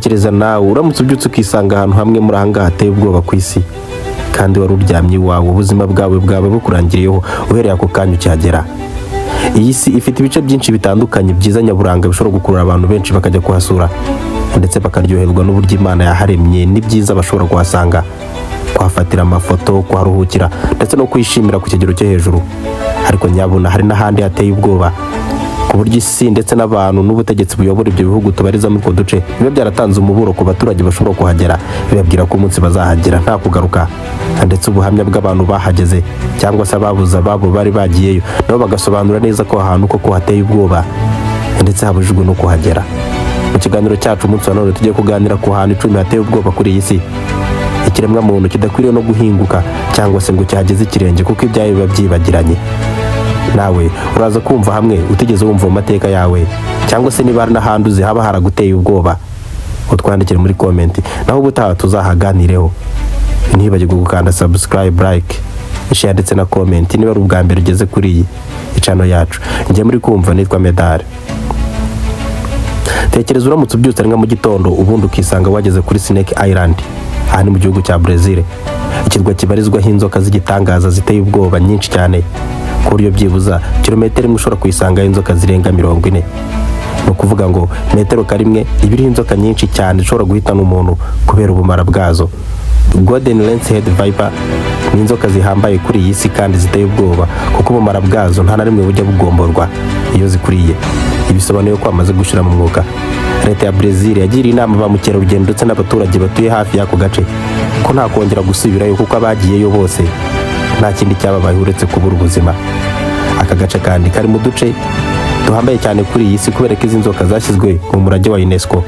Tekereza nawe uramutse ubyutse ukisanga ahantu hamwe muri aha ngaha hateye ubwoba ku isi, kandi wari uryamye iwawe, ubuzima bwawe bwaba bukurangiriyeho uhereye ako kanya ukihagera. Iyi si ifite ibice byinshi bitandukanye byiza nyaburanga bishobora gukurura abantu benshi bakajya kuhasura, ndetse bakaryoherwa n'uburyo Imana yaharemye n'ibyiza bashobora kuhasanga, kuhafatira amafoto, kuharuhukira ndetse no kwishimira ku kigero cyo hejuru. Ariko nyabuna hari n'ahandi hateye ubwoba, ku buryo isi ndetse n'abantu n'ubutegetsi buyobora ibyo bihugu tubarizamo utwo duce biba byaratanze umuburo ku baturage bashobora kuhagera, bibabwira ko umunsi bazahagera nta kugaruka. Ndetse ubuhamya bw'abantu bahageze cyangwa se ababuze ababo bari bagiyeyo, nabo bagasobanura neza ko ahantu koko hateye ubwoba ndetse habujijwe no kuhagera. Mu kiganiro cyacu umunsi wa none tugiye kuganira ku hantu 10 hateye ubwoba kuri iyi si, ikiremwamuntu kidakwiriye no guhinguka cyangwa se ngo cyahageze ikirenge, kuko ibyayo biba byibagiranye. Nawe uraza kumva hamwe utigeze wumva mu mateka yawe, cyangwa se niba hari n'ahandi uzi haba haraguteye ubwoba, utwandikire muri comment, naho ubutaha tuzahaganireho. Ntibagirwe gukanda subscribe, like, share ndetse na comment niba ari ubwa mbere ugeze kuri iyi channel yacu. Njye muri kumva nitwa Medal. Tekereza uramutse ubyutse ari nka mu gitondo, ubundi ukisanga wageze kuri Snake Island. Aha ni mu gihugu cya Brazil, ikirwa kibarizwaho inzoka z'igitangaza ziteye ubwoba nyinshi cyane, ku buryo byibuza kilometero imwe ushobora kuyisangaho inzoka zirenga 40. Ni ukuvuga ngo metero karimwe iba iriho inzoka nyinshi cyane zishobora guhitana umuntu kubera ubumara bwazo. Golden Lancehead Viper ni inzoka zihambaye kuri iyi si kandi ziteye ubwoba, kuko ubumara bwazo nta na rimwe bujya bugomborwa iyo zikuriye. Ibisobanuye ko bamaze gushira mu mwuka. Leta ya Brazil yagiriye inama ba mukerarugendo ndetse n'abaturage batuye hafi y'ako gace ko nta kongera gusubirayo, kuko abagiyeyo bose nta kindi cyababaye uretse kubura ubuzima. Aka gace kandi kari mu duce duhambaye cyane kuri iyi si, kubera ko izi nzoka zashyizwe mu murage wa UNESCO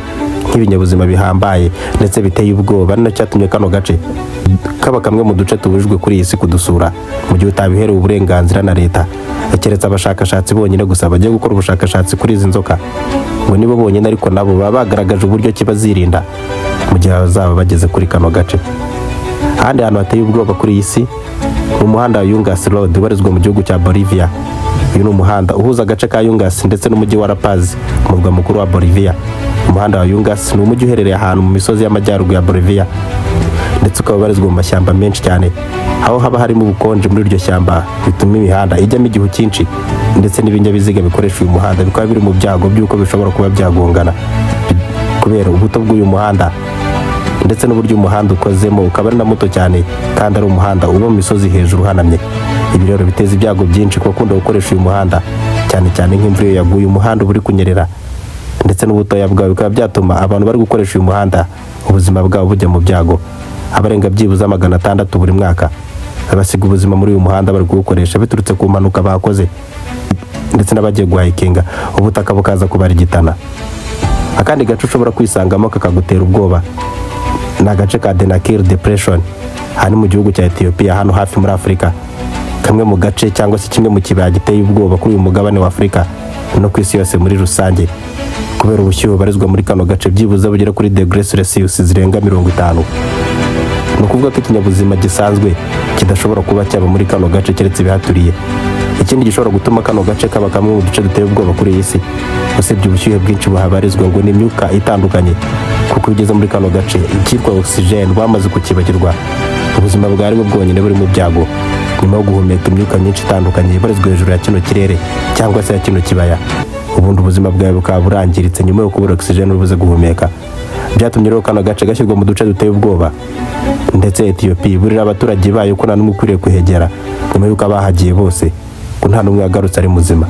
nk'ibinyabuzima bihambaye ndetse biteye ubwoba. Ari nacyo cyatumye kano gace kaba kamwe mu duce tubujijwe kuri iyi si kudusura mu gihe utabiherewe uburenganzira na leta, keretse abashakashatsi bonyine gusa bagiye gukora ubushakashatsi kuri izi nzoka, ngo nibo bonyine, ariko nabo baba bagaragaje uburyo ki bazirinda mu gihe bazaba bageze kuri kano gace. Ahandi hantu hateye ubwoba kuri iyi si ni umuhanda wa Yungas Road ubarizwa mu gihugu cya Bolivia. Uyu ni umuhanda uhuza agace ka Yungas ndetse n'umujyi wa La Paz, umurwa mukuru wa Bolivia. Umuhanda wa Yungas ni umujyi uherereye ahantu mu misozi y'amajyaruguru ya Bolivia, ndetse ukaba ubarizwa mu mashyamba menshi cyane, aho haba harimo ubukonje muri iryo shyamba bituma imihanda ijyamo igihu cyinshi, ndetse n'ibinyabiziga bikoresha uyu muhanda bikaba biri mu byago by'uko bishobora kuba byagongana kubera ubuto bw'uyu muhanda ndetse n'uburyo umuhanda ukozemo, ukaba ari na muto cyane kandi ari umuhanda uba mu misozi hejuru uhanamye. Ibi rero biteza ibyago byinshi ku bakunda gukoresha uyu muhanda, cyane cyane nk'imvura iyo yaguye, umuhanda uba uri kunyerera, ndetse n'ubutoya bwawe bikaba byatuma abantu bari gukoresha uyu muhanda ubuzima bwabo bujya mu byago. Abarenga byibuze 600 buri mwaka basiga ubuzima muri uyu muhanda bari kuwukoresha biturutse ku mpanuka bakoze ndetse n'abagiye guhayikinga, ubutaka bukaza kubarigitana. Akandi gace ushobora kwisangamo kakagutera ubwoba ni agace ka Denakil Depression. Aha ni mu gihugu cya Ethiopia, hano hafi muri Afurika, kamwe mu gace cyangwa se kimwe mu kibaya giteye ubwoba kuri uyu mugabane wa Afurika no ku isi yose muri rusange, kubera ubushyuhe bubarizwa muri kano gace byibuze bugera kuri degree Celsius zirenga 50. Ni ukuvuga ko ikinyabuzima gisanzwe kidashobora kuba cyaba muri kano gace keretse ibihaturiye. Ikindi gishobora gutuma kano gace kaba kamwe mu duce duteye ubwoba kuri iyi si, usibye ubushyuhe bwinshi buhabarizwa, ngo ni imyuka itandukanye, kuko iyo ugeze muri kano gace icyitwa oxygen bamaze kukibagirwa. Ubuzima bwawe bwo bwonyine buri mu byago nyuma yo guhumeka imyuka myinshi itandukanye ibarizwa hejuru ya kino kirere cyangwa se ya kino kibaya, ubundi ubuzima bwawe bukaba burangiritse nyuma yo kubura oxygen uri buze guhumeka. Byatumye rero kano gace gashyirwa mu duce duteye ubwoba, ndetse Ethiopia iburira abaturage bayo ko nta n'umwe ukwiriye kuhegera nyuma y'uko abahagiye bose ko nta n'umwe yagarutse ari muzima.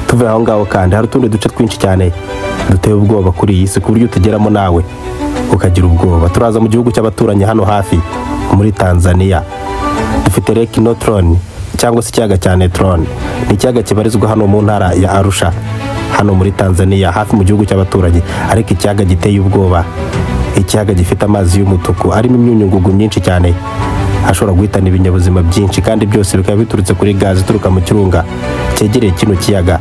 Tuvuye aho ngaho kandi hari utundi duce twinshi cyane duteye ubwoba kuri iyi si, ku buryo utugeramo nawe ukagira ubwoba. Turaza mu gihugu cy'abaturanyi hano hafi muri Tanzania, dufite Lake Natron cyangwa se ikiyaga cya Natron. Ni ikiyaga kibarizwa hano mu ntara ya Arusha, hano muri Tanzania, hafi mu gihugu cy'abaturanyi, ariko ikiyaga giteye ubwoba, ikiyaga gifite amazi y'umutuku arimo imyunyungugu myinshi cyane ashobora guhitana ibinyabuzima byinshi, kandi byose bikaba biturutse kuri gazi ituruka mu kirunga cyegereye kino kiyaga.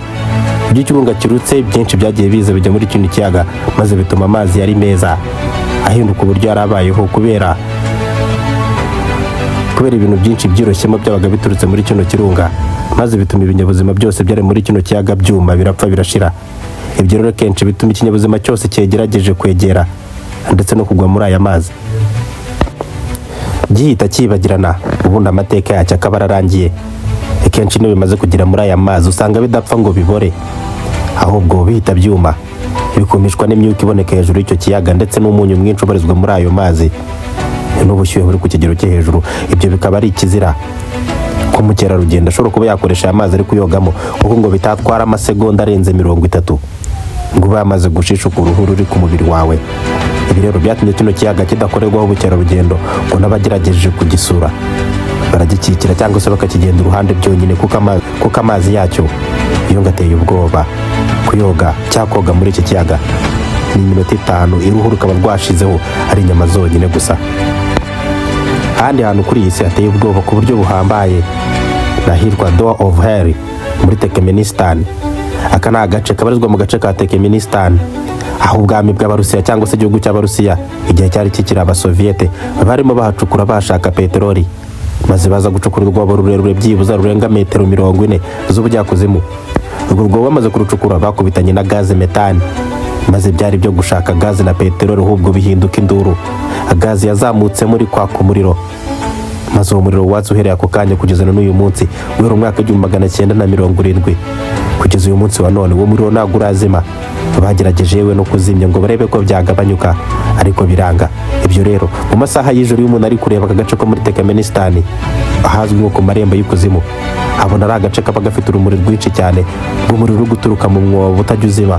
Ibyo ikirunga kirutse byinshi byagiye biza bijya muri kino kiyaga, maze bituma amazi yari meza ahinduka uburyo yari abayeho, kubera ibintu byinshi byiroshyemo byabaga biturutse muri kino kirunga, maze bituma ibinyabuzima byose byari muri kino kiyaga byuma, birapfa, birashira. Ibyo rero kenshi bituma ikinyabuzima cyose cyegerageje kwegera ndetse no kugwa muri aya mazi gihita cyibagirana, ubundi amateka yacyo akaba ararangiye. Kenshi iyo bimaze kugera muri aya mazi usanga bidapfa ngo bibore, ahubwo bihita byuma, bikumishwa n'imyuka iboneka hejuru y'icyo kiyaga ndetse n'umunyu mwinshi ubarizwa muri ayo mazi n'ubushyuhe buri ku kigero cyo hejuru. Ibyo bikaba ari ikizira ko mukerarugendo ashobora kuba yakoresha aya mazi ari kuyogamo, kuko ngo bitatwara amasegonda arenze 30 ngo ube yamaze gushishuka uruhu ruri ku mubiri wawe. Ibi rero byatumye kino kiyaga kidakorerwaho ubukerarugendo, ngo n'abagerageje kugisura baragikikira cyangwa se bakakigenda uruhande byonyine, kuko amazi yacyo iyo ngo ateye ubwoba. Kuyoga cyangwa koga muri iki kiyaga ni iminota 5, uruhu rukaba rwashizeho ari inyama zonyine gusa. Ahandi hantu kuri iyi si hateye ubwoba ku buryo buhambaye ni ahitwa Door of Hell muri Turkmenistan. Aka ni agace kabarizwa mu gace ka Turkmenistan, aho ubwami bw'Abarusiya cyangwa se igihugu cy'Abarusiya igihe cyari kikiri Abasoviyete barimo bahacukura bahashaka peteroli, maze baza gucukura urwobo rurerure byibuza rurenga metero 40 z'ubujyakuzimu. Urwo rwobo bamaze kurucukura bakubitanye na gaze metani, maze byari byo gushaka gaze na peteroli ahubwo bihinduka induru. Gaze yazamutse muri kwaka umuriro, maze uwo muriro watse uhereye ako kanya kugeza na n'uyu munsi. Guhera umwaka w'1970 kugeza uyu munsi wa none, uwo muriro ntabwo urazima. Bagerageje yewe no kuzimya ngo barebe ko byagabanyuka, ariko biranga. Ibyo rero mu masaha y'ijoro, iyo umuntu ari kureba aka gace ko muri Turkmenistan ahazwi nko ku marembo y'ikuzimu, abona ari agace kaba gafite urumuri rwinshi cyane rw'umuriro uri guturuka mu mwobo utajya uzima,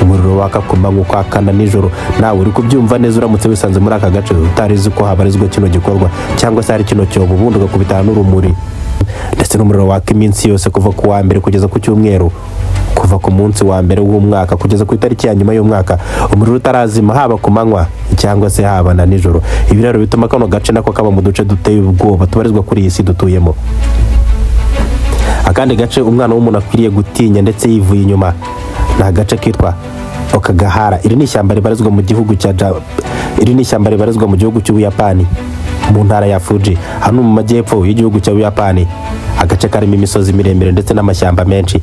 umuriro waka ku manywa, ukakana nijoro. Nawe uri kubyumva neza, uramutse wisanze muri aka gace utari uzi ko habarizwa kino gikorwa cyangwa se hari kino cyobo, ubundi ugakubitana n'urumuri ndetse n'umuriro waka iminsi yose kuva ku wa mbere kugeza ku cyumweru, kuva ku munsi wa mbere w'umwaka kugeza ku itariki ya nyuma y'umwaka, umuriro utarazima haba ku manywa cyangwa se haba na nijoro. Ibi rero bituma kano gace nako kaba mu duce duteye ubwoba tubarizwa kuri iyi si dutuyemo. Akandi gace umwana w'umuntu akwiriye gutinya ndetse yivuye inyuma ni agace kitwa Aokigahara. Iri ni ishyamba ribarizwa mu gihugu cy'Ubuyapani mu ntara ya Fuji, hano mu majyepfo y'igihugu cy'Ubuyapani, agace karimo imisozi miremire ndetse n'amashyamba menshi.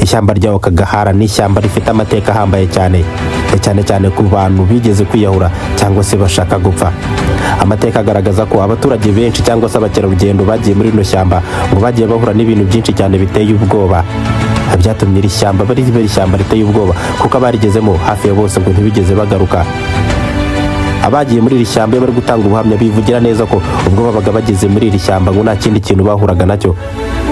Ishyamba rya Aokigahara ni ishyamba rifite amateka ahambaye cyane cyane cyane ku bantu bigeze kwiyahura cyangwa se bashaka gupfa. Amateka agaragaza ko abaturage benshi cyangwa se abakerarugendo bagiye muri rino shyamba ngo bagiye bahura n'ibintu byinshi cyane biteye ubwoba, byatumye iri shyamba bari riba ishyamba riteye ubwoba, kuko abarigezemo hafi ya bose ngo ntibigeze bagaruka. Abagiye muri iri shyamba iyo bari gutanga ubuhamya bivugira neza ko ubwo babaga bageze muri iri shyamba ngo nta kindi kintu bahuraga nacyo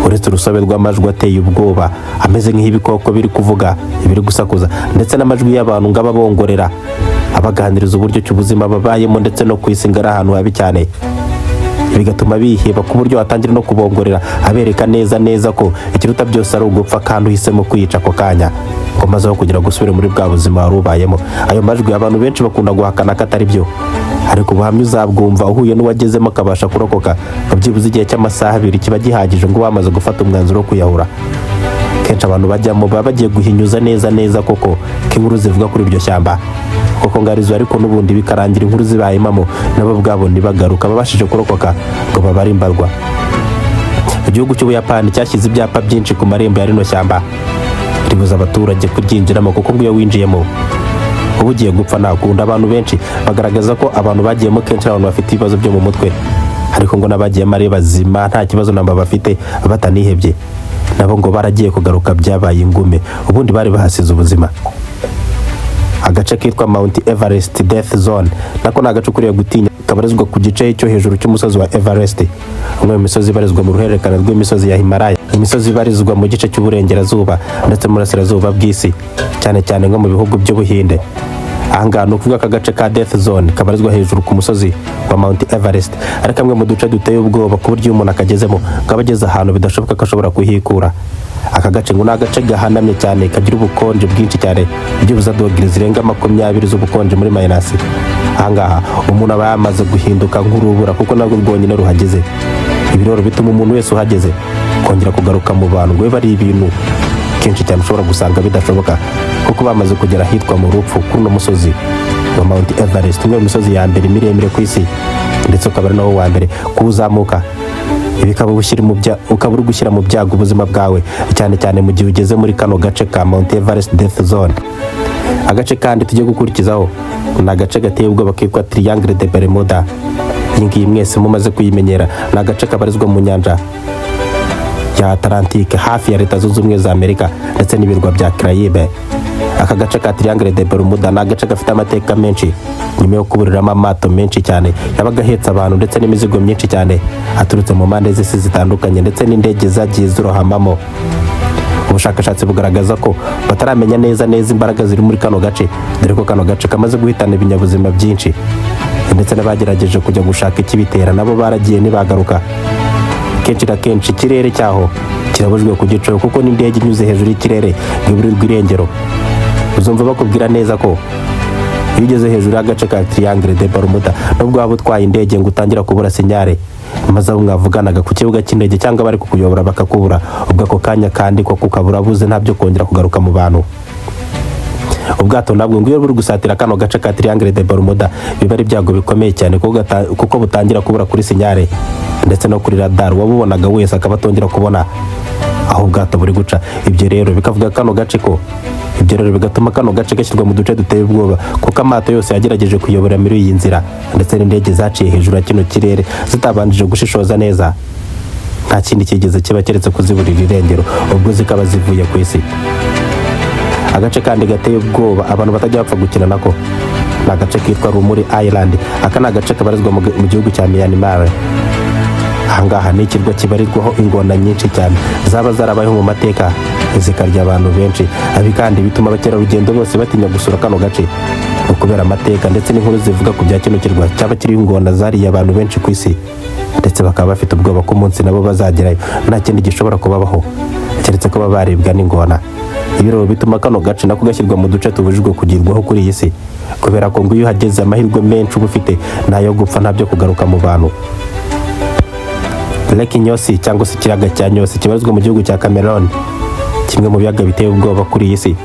uretse urusobe rw'amajwi ateye ubwoba ameze nk'ibikoko biri kuvuga, ibiri gusakuza, ndetse n'amajwi y'abantu ngo ababongorera, abaganiriza uburyo cy'ubuzima babayemo ndetse no ku isi ngo ari ahantu habi cyane, bigatuma biheba ku buryo watangira no kubongorera abereka neza neza ko ikiruta byose ari ugupfa kandi uhisemo kwiyica ako kanya ngo maze aho kugira ngo usubire muri bwa buzima wari ubayemo. Ayo majwi abantu benshi bakunda guhakana ko atari byo, ariko ubuhamya uzabwumva uhuye n'uwagezemo akabasha kurokoka, ngo byibuze igihe cy'amasaha 2 kiba gihagije ngo bamaze gufata umwanzuro wo kwiyahura. Kenshi abantu bajyamo baba bagiye guhinyuza neza neza koko ko inkuru zivuga kuri iryo shyamba koko ngo arizo, ariko n'ubundi bikarangira inkuru zibaye impamo, nabo ubwabo ntibagaruka. Babashije kurokoka ngo babare imbarwa. Igihugu cy'Ubuyapani cyashyize ibyapa byinshi ku marembo ya rino shyamba ribuza abaturage kuryinjiramo, kuko ngo iyo winjiyemo uba ugiye gupfa nta kundi. Abantu benshi bagaragaza ko abantu bagiyemo kenshi ari abantu bafite ibibazo byo mu mutwe, ariko ngo n'abagiyemo ari bazima nta kibazo namba bafite batanihebye, nabo ngo baragiye kugaruka byabaye ingume, ubundi bari bahasize ubuzima. Agace kitwa Mount Everest Death Zone nako ni agace ukwiriye gutinya, kabarizwa ku gice cyo hejuru cy'umusozi wa Everest, umwe mu misozi ibarizwa mu ruhererekane rw'imisozi ya Himalaya, imisozi ibarizwa mu gice cy'uburengerazuba ndetse n'uburasirazuba bw'isi, cyane cyane nko mu bihugu by'Ubuhinde. Ahangaha ni ukuvuga ko agace ka Death Zone kabarizwa hejuru ku musozi wa Mount Everest ari kamwe mu duce duteye ubwoba, ku buryo iyo umuntu akagezemo kaba ageze ahantu bidashoboka ko ashobora kuhikura. Aka gace ngo ni agace gahanamye cyane, kagira ubukonje bwinshi cyane, byibuze dogere zirenga 20 z'ubukonje muri minus. Ahangaha umuntu aba yamaze guhinduka nk'urubura, kuko nabwo rwonyine ruhageze. Ibi rero bituma umuntu wese uhageze kongera kugaruka mu bantu ngo bibe ari ibintu kenshi cyane ushobora gusanga bidashoboka, kuko bamaze kugera ahitwa mu rupfu kuri uno musozi wa Mount Everest, umwe mu misozi ya mbere miremire ku isi, ndetse ukaba ari nawo wa mbere kuwuzamuka. Ibi ukaba uri gushyira mu byago ubuzima bwawe, cyane cyane mu gihe ugeze muri kano gace ka Mount Everest Death Zone. Agace kandi tugiye gukurikizaho ni agace gateye ubwoba kitwa Triangle de Bermuda. Iyi ngiyi mwese mumaze kuyimenyera, ni agace kabarizwa mu nyanja ya Atlantique, hafi ya Leta Zunze Ubumwe za Amerika ndetse n'ibirwa bya Caraïbe. Aka gace ka Triangle de Bermuda ni agace gafite amateka menshi, nyuma yo kuburiramo amato menshi cyane yabaga ahetse abantu ndetse n'imizigo myinshi cyane aturutse mu mpande z'isi zitandukanye, ndetse n'indege zagiye zirohamamo. Ubushakashatsi bugaragaza ko bataramenya neza neza imbaraga ziri muri kano gace, dore ko kano gace kamaze guhitana ibinyabuzima byinshi, ndetse n'abagerageje kujya gushaka ikibitera nabo baragiye ntibagaruka. Kenshi na kenshi ikirere cyaho kirabujijwe kugicaho, kuko n'indege inyuze hejuru y'ikirere ngo iburirwe irengero. Uzumva bakubwira neza ko iyo ugeze hejuru y'agace ka Triangle de Bermuda, nubwo waba utwaye indege, ngo utangira kubura signal, maze abo mwavuganaga ku kibuga cy'indege cyangwa bari kukuyobora bakakubura. Ubwo ako kanya kandi ko kukabura buze, ntabyo kongera kugaruka mu bantu. Ubwato nabwo ngo iyo buri gusatira kano gace ka Triangle de Bermuda, biba ari ibyago bikomeye cyane, kuko butangira kubura kuri signal ndetse no kuri radar, uwabubonaga wese akaba atongera kubona aho ubwato buri guca. Ibyo rero bikavuga kano gace ko ibyo rero bigatuma kano gace gashyirwa mu duce duteye ubwoba, kuko amato yose yagerageje kuyobora muri iyi nzira ndetse n'indege zaciye hejuru ya kino kirere zitabanjije gushishoza neza, nta kindi kigeze kiba keretse kuziburira irengero, ubwo zikaba zivuye ku isi. Agace kandi gateye ubwoba abantu batajya bapfa gukina nako ni agace kitwa Rumuri Island. Aka ni agace kabarizwa mu gihugu cya Myanmar. Ahangaha ni ikirwa kibarirwaho ingona nyinshi cyane zaba zarabayeho mu mateka, zikarya abantu benshi. Ibi kandi bituma abakerarugendo bose batinya gusura kano gace, ni ukubera amateka ndetse n'inkuru zivuga ku bya kino kirwa cyaba kiriho ingona zariye abantu benshi ku isi, ndetse bakaba bafite ubwoba ko umunsi nabo bazagerayo nta kindi gishobora kubabaho keretse kuba baribwa n'ingona. Ibi rero bituma kano gace nako gashyirwa mu duce tubujijwe kugirwaho kuri iyi si, kubera ko ngo iyo uhageze amahirwe menshi uba ufite ni ayo gupfa, ntabyo kugaruka mu bantu. Lake Nyosi cyangwa se ikiyaga cya Nyosi kibarizwa mu gihugu cya Cameroon, kimwe mu biyaga biteye ubwoba kuri iyi si,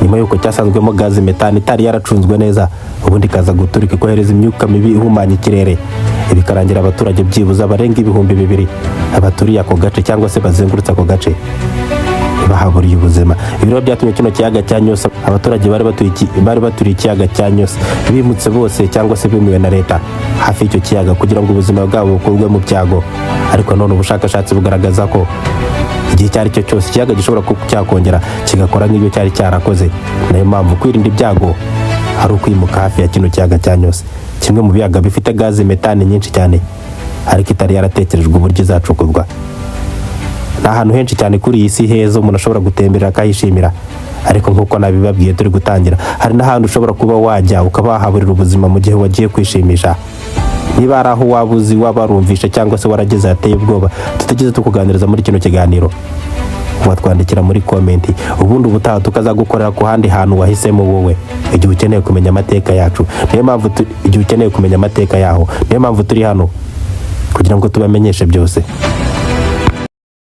nyuma y'uko cyasanzwemo gazi metane itari yaracunzwe neza, ubundi ikaza guturika ikohereza imyuka mibi ihumanya ikirere, bikarangira abaturage byibuze barenga 2000 baturiye ako gace cyangwa se bazengurutse ako gace bahaburiye ubuzima. Ibi rero byatumye kino kiyaga cya Nyosi, abaturage bari baturiye ikiyaga cya Nyosi bimutse bose cyangwa se bimuwe na leta hafi y'icyo kiyaga, kugira ngo ubuzima bwabo bukurwe mu byago. Ariko none ubushakashatsi bugaragaza ko igihe icyo ari cyo cyose ikiyaga gishobora kuba cyakongera kigakora nk'ibyo cyari cyarakoze. Niyo mpamvu kwirinda ibyago ari ukwimuka hafi ya kino kiyaga cya Nyosi, kimwe mu biyaga bifite gazi metane nyinshi cyane ariko itari yaratekerejwe uburyo izacukurwa. Ni ahantu henshi cyane kuri iyi si heza umuntu ashobora gutemberera akahishimira, ariko nk'uko nabibabwiye turi gutangira, hari n'ahantu ushobora kuba wajya ukaba wahaburira ubuzima mu gihe wagiye kwishimisha. Niba hari aho waba uzi, waba warumvishe cyangwa se warageze hateye ubwoba tutigeze tukuganiriza muri kino kiganiro, watwandikira muri comment, ubundi ubutaha tukazagukorera ku handi hantu wahisemo wowe. Igihe ukeneye kumenya amateka yacu, niyo mpamvu igihe ukeneye kumenya amateka yaho, niyo mpamvu turi hano kugira ngo tubamenyeshe byose.